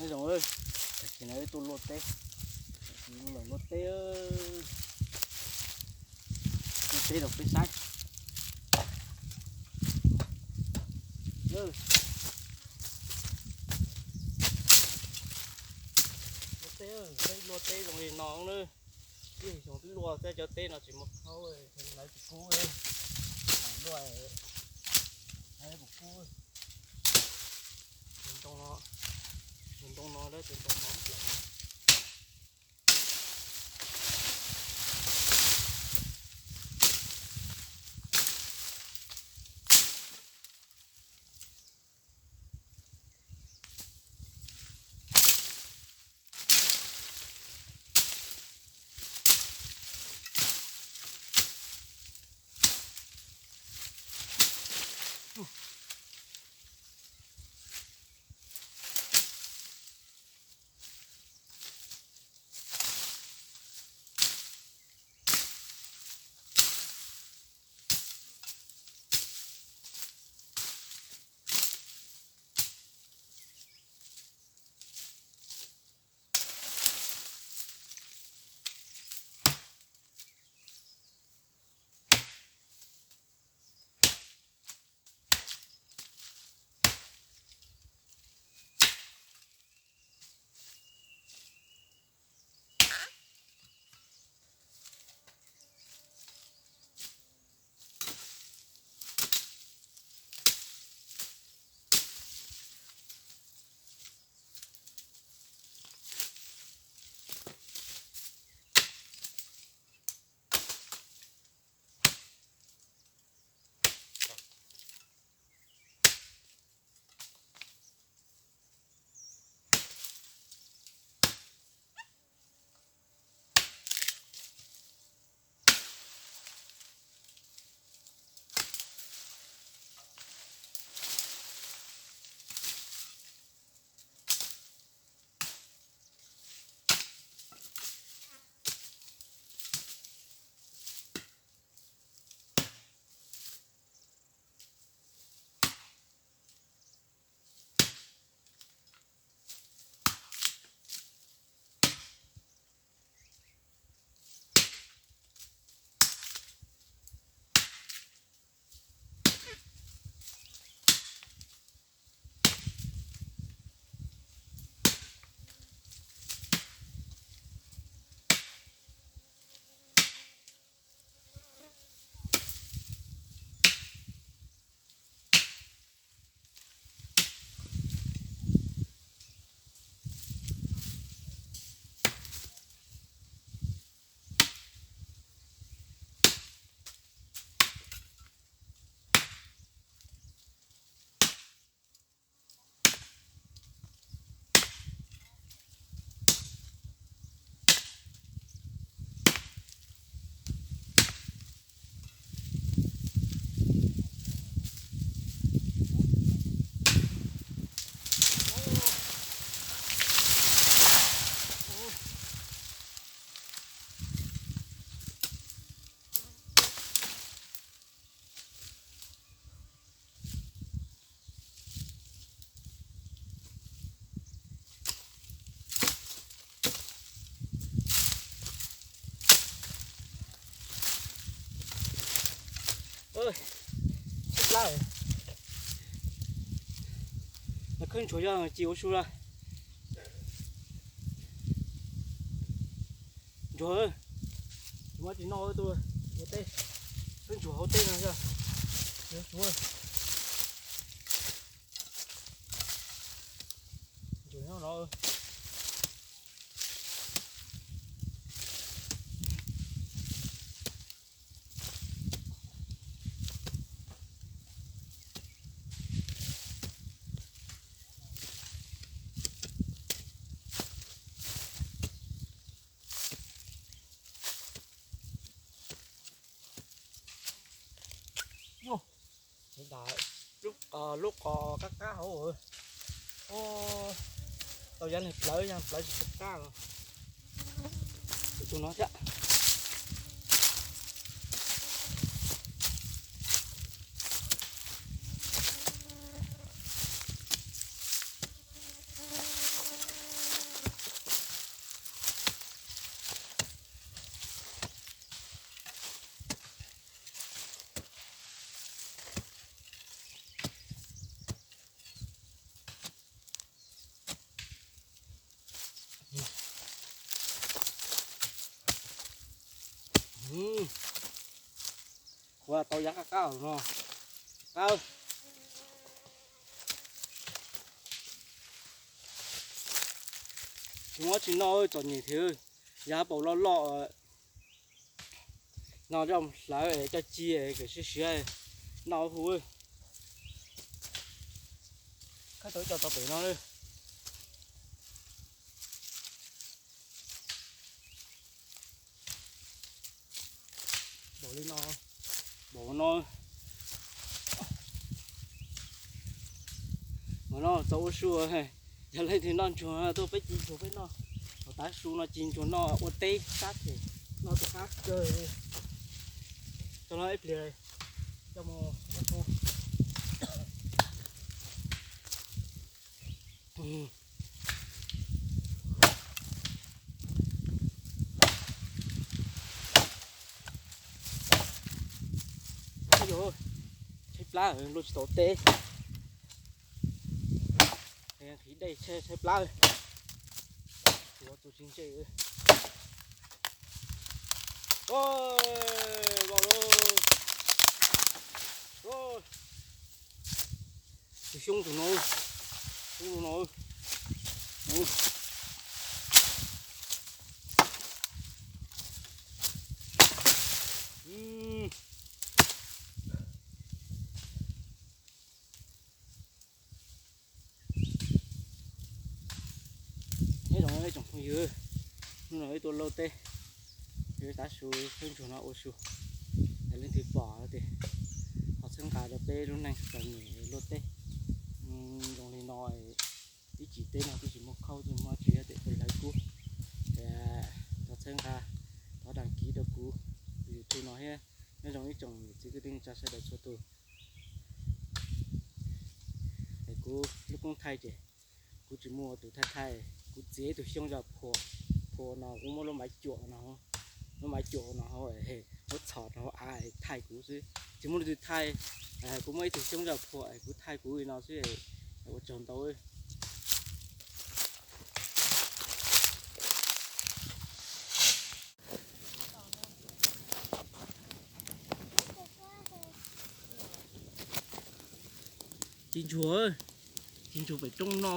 Nyob zoo, tam sim no wb tuaj luaj teb, wb los luaj teb, luaj teb rau peb saib. Luaj teb, peb luaj teb zoo li no na. Ib xyoo twb luaj thiab, cov teb no tsis muaj khaub, lawv tsis kub, luaj, lawv tsis kub. Tus ntoo no, tus ntoo no, tus ntoo no. Sib plab, no khawb ntsuag yog ci ua su la. Ntsuag, muab tsis noj tus ua teb, khawb ntsuag hauv teb no yog, ntsuag nyob no. Lub qos qab qab hauv. Tau yog nws plawv, yog plawv tsis qab los. Tus no thiab. Tau yav qab qab no. Qab. Tsis muaj tsis noj txom nyem thiab. Yav paus loj loj no coj hlawv coj ci kom siav siav noj hu. Khaub tau coj tau pem no lawm. Npaum li no, npaum no, npaum no txaus ua su. Yog leej twg noj ntsuag tuaj peb ci ntsuag peb noj. Thaum tav su no ci ntsuag noj ua teb sab ces noj tus qab kawg li. Tso no ib pliag coj mus ua su. Tshaib plab luaj tsis tau teb. Qhiv dej tshaib plab. Tsuav tus tsis ntse. Tus xyoob tus no, xyoob tus no. Nyob zoo ib tsoom phooj ywg, hnub no wb tuaj luaj teb, wb tav su khaub ntsuag no ua su. Yog leej twg pom tias ho txhawb nqa rau peb lub neej txom nyem luaj teb zoo li no. Ib chim teb no twb tsis muaj khaub tsis muaj tsi tias peb hlawv kub. Thov txhawb nqa, thov đăng ký rau kuv YouTube no thiab. Nyob zoo ib tsoom niam txiv kwv tij neej tsa sawv daws txhua tus. Es kuv lub koob thaij ces kuv tsis muaj tus thaij thaij, kuv txiav ib tug xyoob zaj phuam, phuam no kuv muab lub maiv cuam no, lub maiv cuam no hauv, muab txhom rau hauv av thaij kuv xwb, tsis muaj leej twg thaij. Kuv muaj ib tug xyoob zaj phuam kuv thaij kuv li no xwb, ua tsaug ntau. Ci ntsuag, ci ntsuag pem roob no.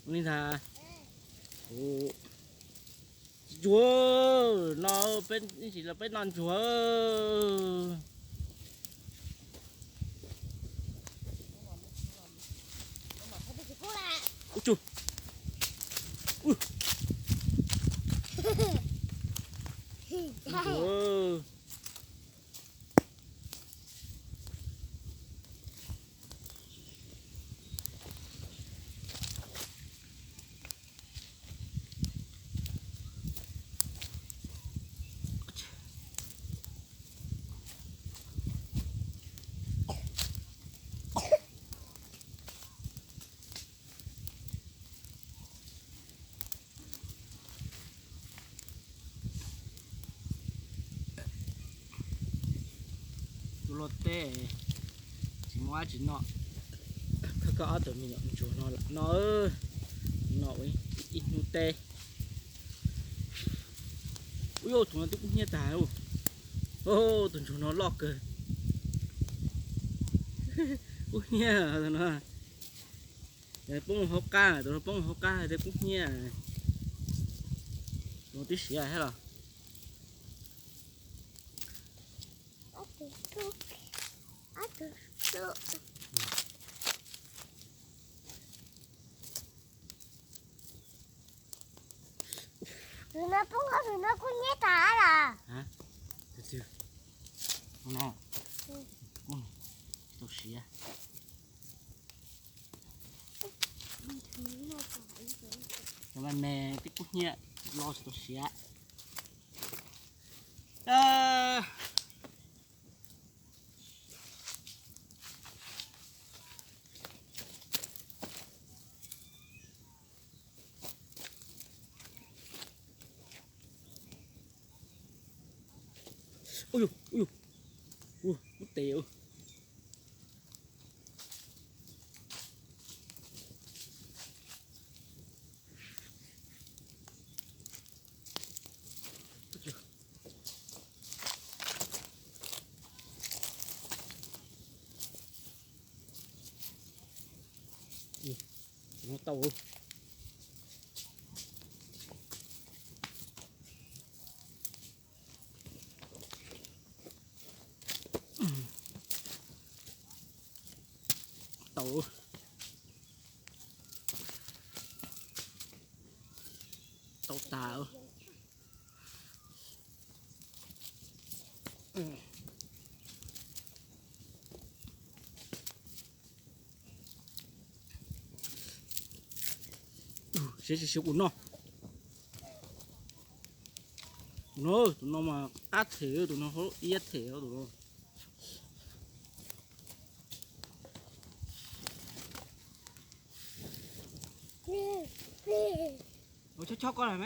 Ua li ntag. Ci ntsuag no, peb ib sim los peb noj ntsuag. Ub tsu. Ntsuag. Tus luaj teb tsis muaj dab tsi noj, khawb khawb ob tug me nyuam ntsuag no lam noj, noj ua ib hnub teb. Ub, tus no twb kub hnyiab tag. Tus ntsuag no loj kawg. Kub hnyiab tus no. Poob hauv qab, tus no poob hauv qab thiaj kub hnyiab. Tus no twb siav thiab los? Tus no poob hauv, tus no kub hnyiab tag los? Tus twg? Tus no. Kub, tsis tau siav. Cov me me twb kub hnyiab, loj tsis tau siav. Ub yus, ub yus, ub, kub tes. Tau. Tau. Tau tas. Siav siav siav ua no. Tus no, tus no mas qab them, tus no hauv iab them tus no. Ua chob chob koj lawm.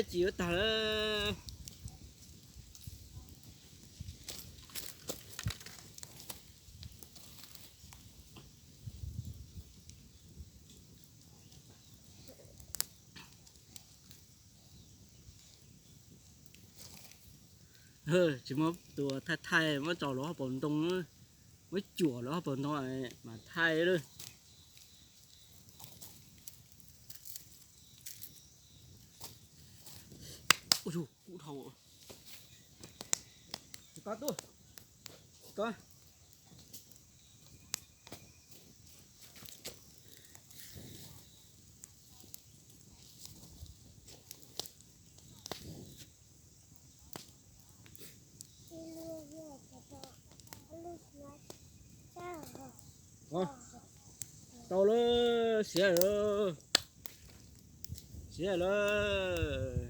Cim yuav tag lawm. Tsis muab tus thaij thaij, muab tso lawv hauv paus ntoo, muab cuam lawv hauv paus ntoo mas thaij lawm. Ua yug kub dhau. Koj tuaj. Koj. Tau lawm, siav lawm. Siav lawm.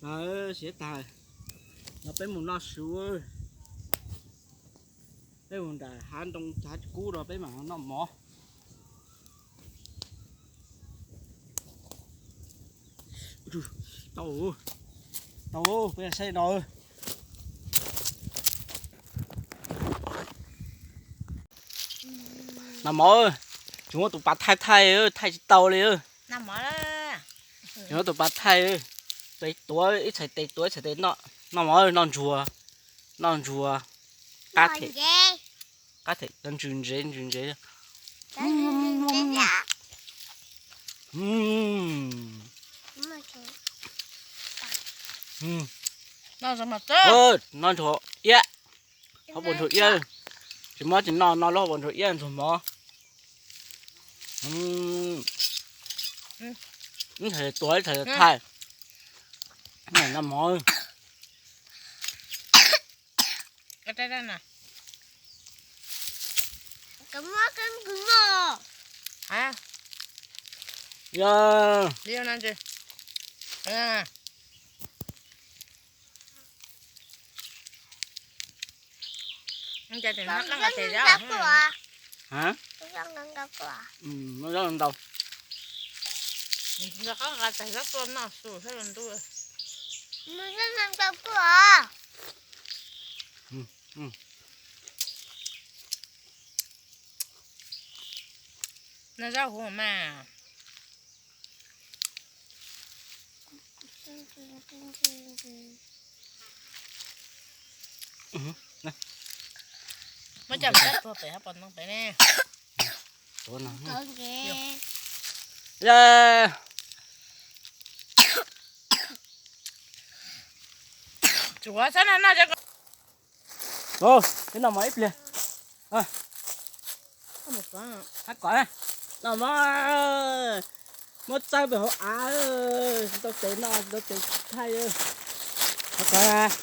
Tag, siav tag. No peb mus noj su. Peb mus nram hav ntoo hav kub no peb mam noj mov. Tau, tau, peb saib no. Noj mov, tsis muab tus pas thaij thaij, thaij tsis tau li. Tsis muab tus pas thaij, tes tuav ib txhais tes tuav ib txhais tes noj. Noj mov, noj ntsuag, noj ntsuag. Qab them, qab them, ntsws ntsev ntsws ntsev. Noj ntsuag iab, hauv paus ntsuag iab. Tsis muab tsis noj no lub hauv paus ntsuag iab ntsuag mov. Ib txhais tuav ib txhais thaij. Noj mov. Noj zaub ntau. Nqa qab nqa tes zaub tuaj noj su sab los ntuj. Noj zaub huv mas. Muab coj mus tuag pem hauv paus ntoo pem ne. Tsuav xab na noj. Peb noj mov ib pliag. Hab kom noj mov, muab txawb pem hauv av, tsis tau tes noj tsis tau tes thaij. Hab kom mas.